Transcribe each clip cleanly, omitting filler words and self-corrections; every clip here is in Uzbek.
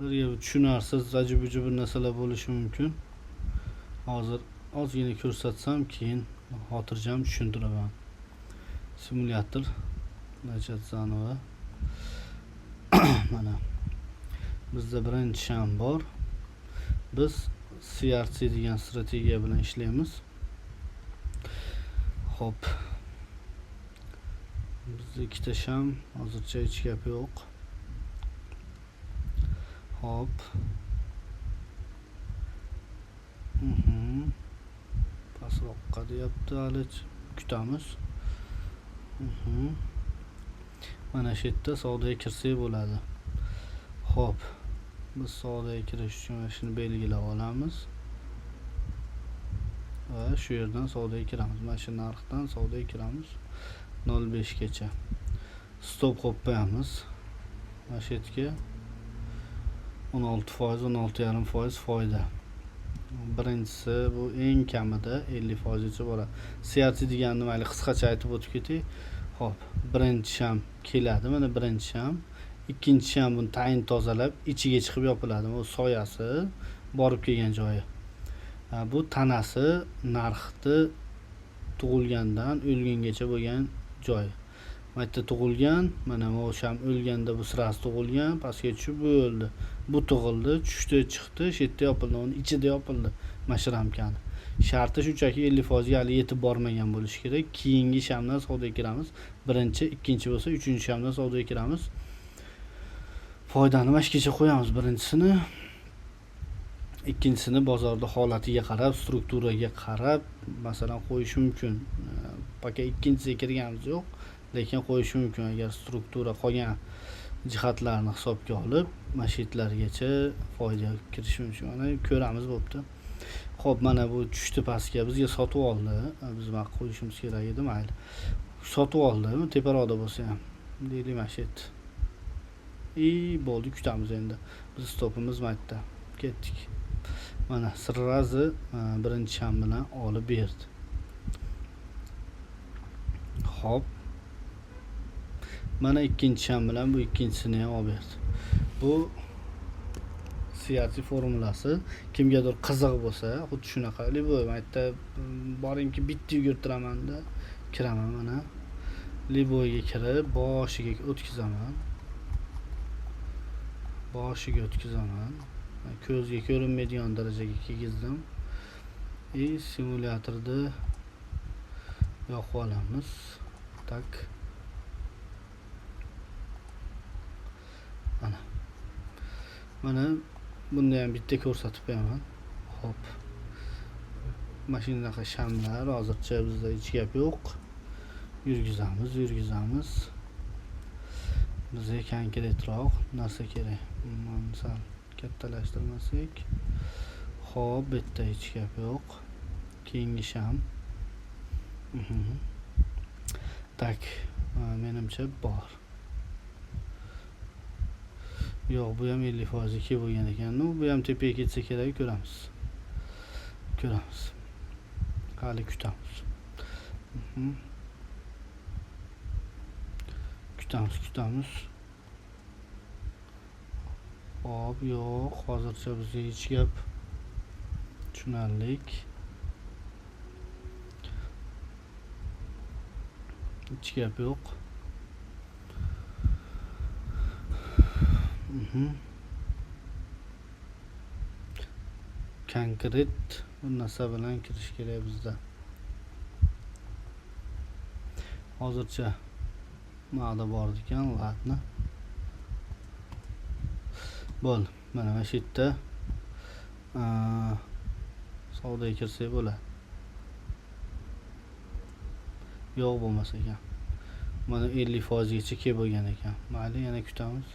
Sizlarga bu tushunarsiz, aji-buji bir narsalar bo'lishi mumkin. Hozir ozgina ko'rsatsam, keyin xotirjam tushuntiraman. Simulyator начать заново. Mana bizda birinchi sham bor. Biz CRT degan strategiya bilan ishlaymiz. Xo'p. Bizda ikkita sham, hozircha hech gap yo'q. Xo'p. Pastroqqa deyapti, hali kutamiz. Mana shu yerda savdoga kirsak bo'ladi. Xo'p, biz savdoga kirish uchun mana shuni belgilab olamiz. Va shu yerdan savdoga kiramiz. Mana shu narxdan savdoga kiramiz. 0.5 gacha. Stop qo'yib qo'yamiz. Mana shu yerga 16%, 16,5% foyda. Birinchisi bu eng kamida 50% gacha boradi. CRT deganni mayli qisqacha aytib o'tib ketay. Xo'p, birinchi sham keladi, mana birinchi sham. Ikkinchi sham buni tayin tozalab, ichiga chiqib yopiladi. Bu soyasi borib kelgan joyi. Bu tanasi narxni tug'ilgandan o'lgungacha bo'lgan joyi. Mana yerda tug'ilgan, mana bu sham o'lganda bu sirasi tug'ilgan, pastga tushib bu o'ldi. Bu tug'ildi, tushdi, chiqdi, shu yerda yopildi, uni ichida yopildi mana shu ramkani. Sharti shunchaki 50% ga hali yetib bormagan bo'lishi kerak. Keyingi shamdan savdoga kiramiz. Birinchi, ikkinchi bo'lsa, uchinchi shamdan savdoga kiramiz. Foydani mana shu yergacha qo'yamiz birinchisini. Ikkinchisini bozorda holatiga qarab, strukturaga qarab, masalan, qo'yish mumkin. Пока ikkinchisiga kirganimiz yo'q, lekin qo'yish mumkin agar struktura qolgan jihatlarni hisobga olib, mana shu yerlargacha foyda kirish mumkin. Mana ko'ramiz bo'pti. Xo'p, mana bu tushdi pastga, bizga sotib oldi. Biz mana qo'yishimiz kerak edi, mayli. Sotib oldi, teparoqda bo'lsa ham. Deylik mana shu yerda. I bo'ldi, kutamiz endi. Biz stopimiz mana yerda. Ketdik. Mana srazi birinchi sham bilan olib berdi. Xo'p. Mana ikkinchi sham bilan bu ikkinchisini ham olib berdi. Bu CRT formulasi kimgadir qiziq bo'lsa, xuddi shunaqa bu yerda boringki bitta yugurtiramanda kiraman mana. Liboyga kirib boshiga o'tkazaman. Boshiga o'tkazaman. Ko'zga ko'rinmaydigan darajaga kiygizdim. I simulyatorda yoqib olamiz. Tak. Mana. Mana bunda ham bitta ko'rsatib qo'yaman. Xo'p. Mana shunaqa shamlar hozircha bizda hech gap yo'q. Yurgizamiz, yurgizamiz. Bizga konkretroq narsa kerak. Mana sal kattalashtirmasak. Xo'p, bu yerda hech gap yo'q. Keyingi sham. Tak, menimcha bor. Yo'q, bu ham 50% ga bo'lgan ekan. Ну, bu ham tepaga ketsa kerak, ko'ramiz. Ko'ramiz. Hali kutamiz. Kutamiz, kutamiz. Xo'p, yo'q, hozircha bizga hech gap tushunarlik. Hech gap yo'q. Konkret bir narsa bilan kirish kerak bizda. Hozircha ma'da bor ekan, ladno. Bo'ldi. Mana shu yerda savdoga kirsak bo'ladi. Yo'q bo'lmasa ekan. Mana 50% gacha kelib bo'lgan ekan. Mayli, yana kutamiz.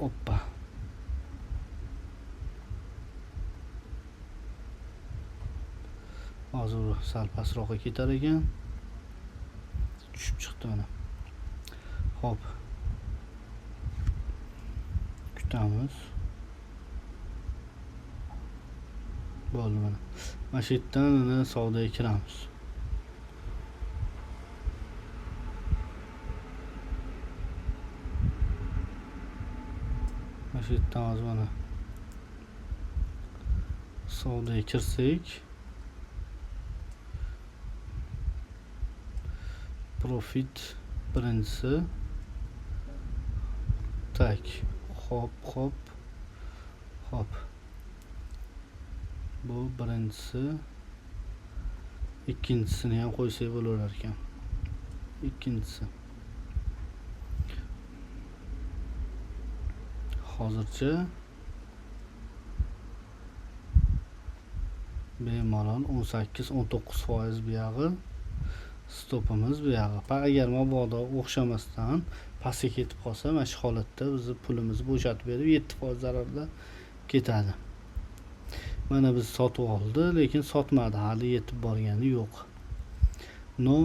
Oppa. Hozir sal pastroqqa ketar ekan. Tushib chiqdi mana. Xo'p. Kutamiz. Bo'ldi mana. Mana shu yerdan mana savdoga kiramiz. Mana shu yerdan hozir mana savdoga kirsak, profit birinchisi. Tak, hop hop hop. Bu birinchisi. Ikkinchisini ham qo'ysak bo'laverar ekan. Ikkinchisi. Hozircha bemalol 18-19% buyog'i, stopimiz buyog'i. Agar mabodo o'xshamasdan pastga ketib qolsa, mana shu holatda bizni pulimizni bo'shatib berib 7% zararda ketadi. Mana biz sotib oldi, lekin sotmadi, hali yetib borgani yo'q. No,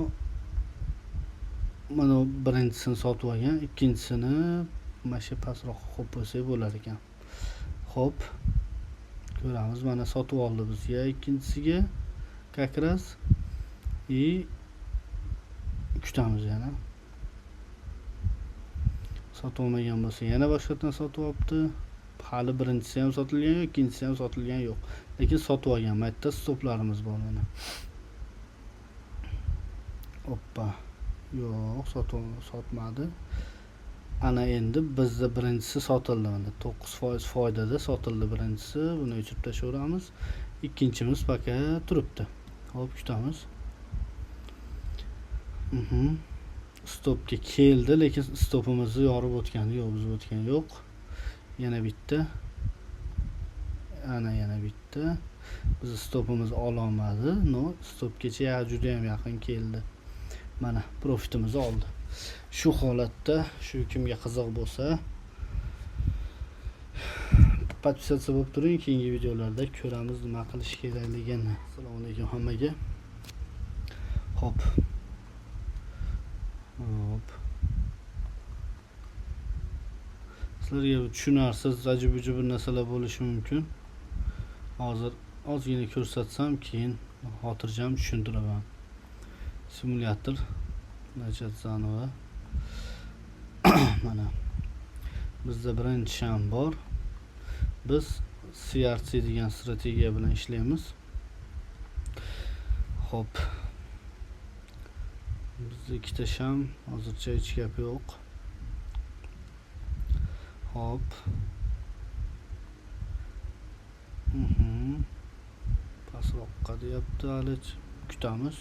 mana birinchisini sotib olgan, ikkinchisini mana shu pastroqqa qo'yib qo'ysak bo'lar ekan. Xo'p, ko'ramiz, mana sotib oldi bizga ikkinchisiga как раз и kutamiz yana. Sotib olmagan bo'lsa yana boshqatdan sotib olibdi. Hali birinchisi ham sotilgan yo'q, ikkinchisi ham sotilgan yo'q. Lekin sotib olgan. Mana yerda stoplarimiz bor mana. Oppa. Yo'q, sotmadi. Ana endi bizda birinchisi sotildi mana 9% foydada sotildi birinchisi. Buni o'chirib tashlayveramiz. Ikkinchimiz пока turibdi. Hop, kutamiz. Stopga keldi, lekin stopimizni yorib o'tgani yo'q, buzib o'tgani yo'q. Yana bitta. Ana yana bitta. Biz stopimizni ololmadi. No, stopgacha juda ham yaqin keldi. Mana profitimizni oldi. Shu holatda shu kimga qiziq bo'lsa podpisatsiya bo'lib turing, keyingi videolarda ko'ramiz nima qilish kerakligini. Assalomu alaykum hammaga. Xo'p. Hop. Sizlarga tushunarsiz, ajib-ujub bir narsalar bo'lishi mumkin. Hozir ozgina ko'rsatsam, keyin xotirjam tushuntiraman. Simulyator начать заново. Mana bizda birinchi sham bor. Biz CRC degan strategiya bilan ishlaymiz. Xo'p. Bizda ikkita sham, hozircha hech gap yo'q. Xo'p. Pastroqqa deyapti, hali kutamiz.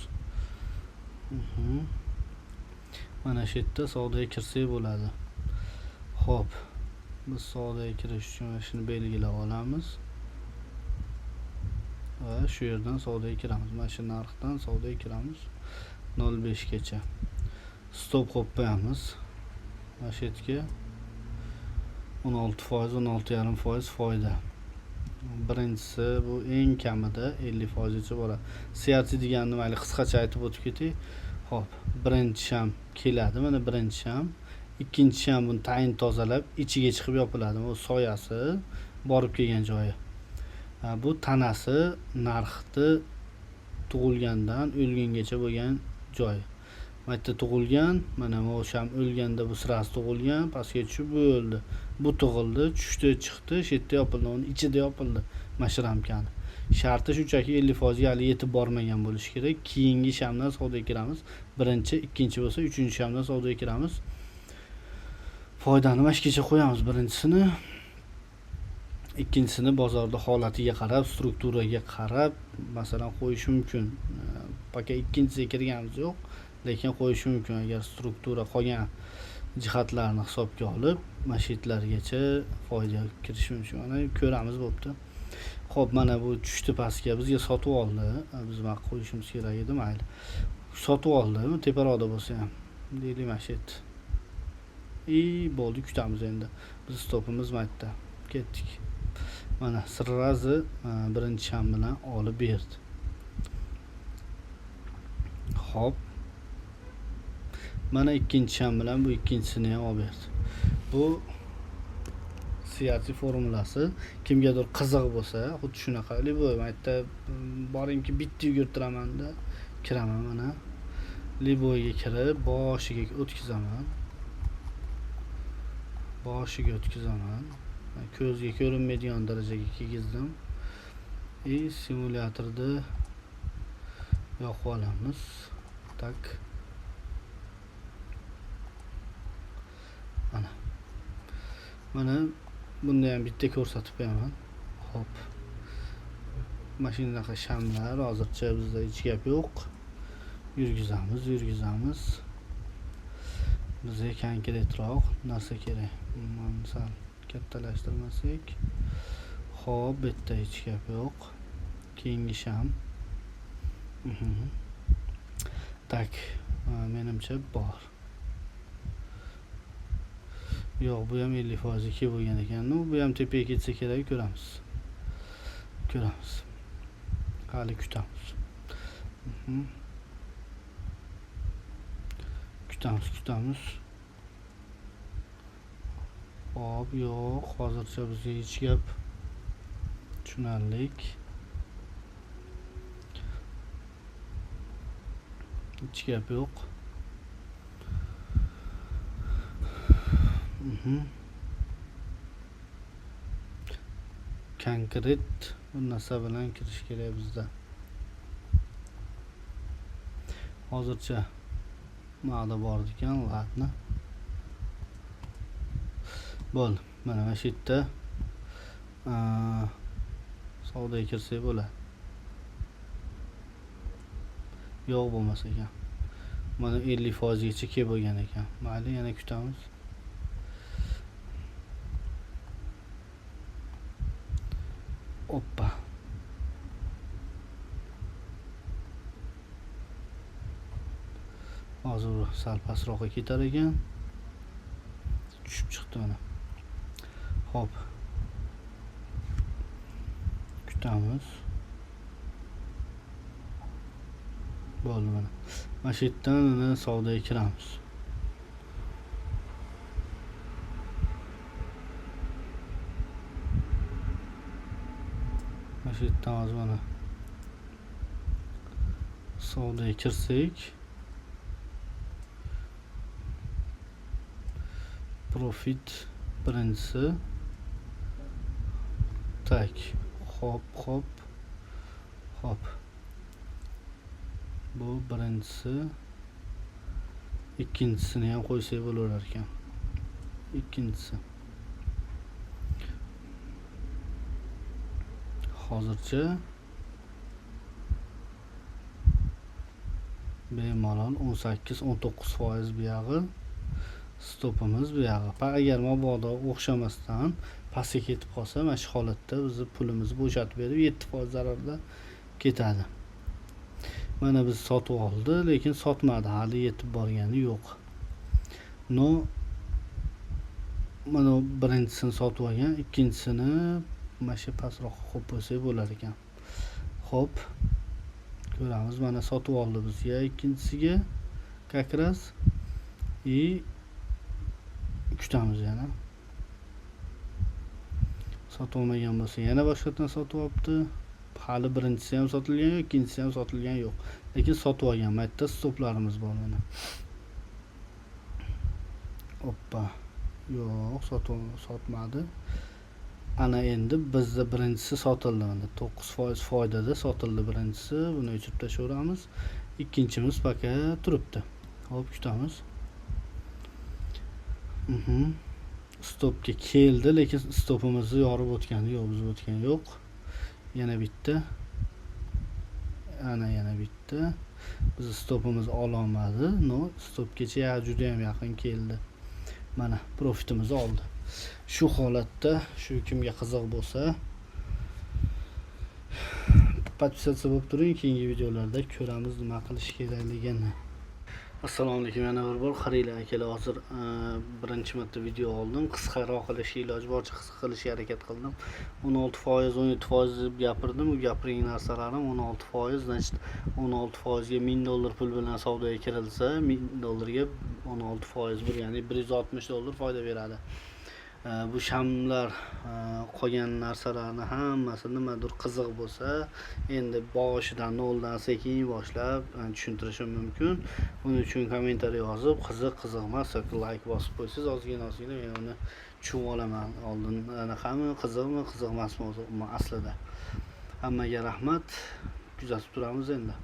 Mana shu yerda savdoga kirsak bo'ladi. Xo'p, biz savdoga kirish uchun mana shuni belgilab olamiz. Va shu yerdan savdoga kiramiz. Mana shu narxdan savdoga kiramiz. 0.5 gacha. Stop qo'yib qo'yamiz. Mana shu yerga 16%, 16,5% foyda. Birinchisi bu eng kamida 50% gacha boradi. CRC deganini mayli qisqacha aytib o'tib ketay. Xo'p, birinchi sham keladi, mana birinchi sham. Ikkinchi sham buni tayin tozalab ichiga chiqib yopiladi. Bu soyasi borib kelgan joyi. Bu tanasi narxni tug'ilgandan o'lgungacha bo'lgan joyi. Mana yerda tug'ilgan, mana bu sham o'lganda bu sirasi tug'ilgan, pastga tushib bu o'ldi. Bu tug'ildi, tushdi, chiqdi, shu yerda yopildi, uni ichida yopildi mana shu ramkani. Sharti shunchaki 50% ga hali yetib bormagan bo'lishi kerak. Keyingi shamdan savdoga kiramiz. Birinchi, ikkinchi bo'lsa, uchinchi shamdan savdoga kiramiz. Foydani mana shu yergacha qo'yamiz birinchisini. Ikkinchisini bozorda holatiga qarab, strukturaga qarab, masalan, qo'yish mumkin. Пока ikkinchisiga kirganimiz yo'q, lekin qo'yish mumkin agar struktura qolgan jihatlarni hisobga olib, mana shu yerlargacha foyda kirish mumkin. Mana ko'ramiz bo'pti. Xo'p, mana bu tushdi pastga, bizga sotib oldi. Biz nima qo'yishimiz kerak edi, mayli. Sotib oldi, teparoqda bo'lsa ham. Deylik mana shu yerda. I bo'ldi, kutamiz endi. Biz stopimiz mana yerda. Ketdik. Mana srazi birinchi sham bilan olib berdi. Xo'p. Mana ikkinchi sham bilan bu ikkinchisini ham olib berdi. Bu CRC formulasi kimgadir qiziq bo'lsa, xuddi shunaqa. Liboy mana yerda boringki bitta yugurtiramanda kiraman mana. Liboyga kirib boshiga o'tkazaman. Boshiga o'tkazaman. Ko'zga ko'rinmaydigan darajaga kiygizdim. И simulyatorda yoqib olamiz. Так. Mana. Mana bunda ham bitta ko'rsatib qo'yaman. Xo'p. Mana shunaqa shamlar hozircha bizda hech gap yo'q. Yurgizamiz. Bizga konkretroq narsa kerak. Mana sal kattalashtirmasak. Xo'p, bu yerda hech gap yo'q. Keyingi sham. Так, menimcha bor. Yo'q, bu ham 50% kelib bo'lgan ekan. Ну, bu ham tepaga ketsa kerak, ko'ramiz. Ko'ramiz. Hali kutamiz. Kutamiz. Hop, yo'q, hozircha bizga hech gap tushunarlik. Hech gap yo'q. Konkret bu narsa bilan kirish kerak bizda. Hozircha ma'da bor ekan, ladno. Bo'ldi. Mana shu yerda savdoga kirsak bo'ladi. Yo'q bo'lmasa ekan. Mana 50% gacha kelib bo'lgan ekan. Mayli, yana kutamiz. Oppa. Hozir sal pastroqqa ketar ekan. Tushib chiqdi mana. Xo'p. Kutamiz. Bo'ldi mana. Mana shu yerdan mana savdoga kiramiz. Mana shu yerdan hozir mana savdoga kirsak, profit birinchisi. Tak, hop. Bu birinchisi. Ikkinchisini ham qo'ysak bo'lar ekan. Ikkinchisi. Hozircha bemalol 18-19% bu yog'i, stopimiz bu yog'i. Agar mabodo o'xshamasdan pastga ketib qolsa, mana shu holatda bizni pulimizni bo'shatib berib 7% zararda ketadi. Mana biz sotib oldi, lekin sotmadi, hali yetib borgani yo'q. No, mana birinchisini sotib olgan, ikkinchisini mana shu pastroqqa qo'yib qo'ysak bo'lar ekan. Xo'p, ko'ramiz, mana sotib oldi bizga ikkinchisiga как раз и kutamiz yana. Sotib olmagan bo'lsa yana boshqatdan sotib olibdi. Hali birinchisi ham sotilgan yo'q, ikkinchisi ham sotilgan yo'q. Lekin sotib olgan. Mana yerda stoplarimiz bor mana. Oppa. Yo'q, sotmadi. Ana endi bizda birinchisi sotildi mana 9% foydada sotildi birinchisi. Buni o'chirib tashlayveramiz. Ikkinchimiz пока turibdi. Hop, kutamiz. Stopga keldi, lekin stopimizni yorib o'tgani yo'q, buzib o'tgani yo'q. Yana bitta. Ana yana bitta. Biz stopimizni ololmadi. No, stopgacha juda ham yaqin keldi. Mana profitimizni oldi. Shu holatda shu kimga qiziq bo'lsa podpisatsiya bo'lib turing, keyingi videolarda ko'ramiz nima qilish kerakligini. Assalomu alaykum, yana bir bor qaranglar akalar, hozir birinchi marta video oldim. Qisqaroq qilishga iloji boricha qisqa qilishga harakat qildim. 16%, 17% deb gapirdim. U gapirgan narsalarim 16%, значит 16% ga $1000 pul bilan savdoga kirilsa, $1000 ga 16% bir, ya'ni $160 foyda beradi. Bu shamlar, qolgan narsalarni hammasi nimadir qiziq bo'lsa, endi boshidan, noldan sekin boshlab tushuntirishim mumkin. Buning uchun kommentariy yozib, qiziq, qiziq emas yoki layk bosib qo'ysangiz, ozgina ozgina men uni tushunib olaman. Oldin anaqami, qiziqmi, qiziq emasmi o'zi aslida. Hammaga rahmat, kuzatib turamiz endi.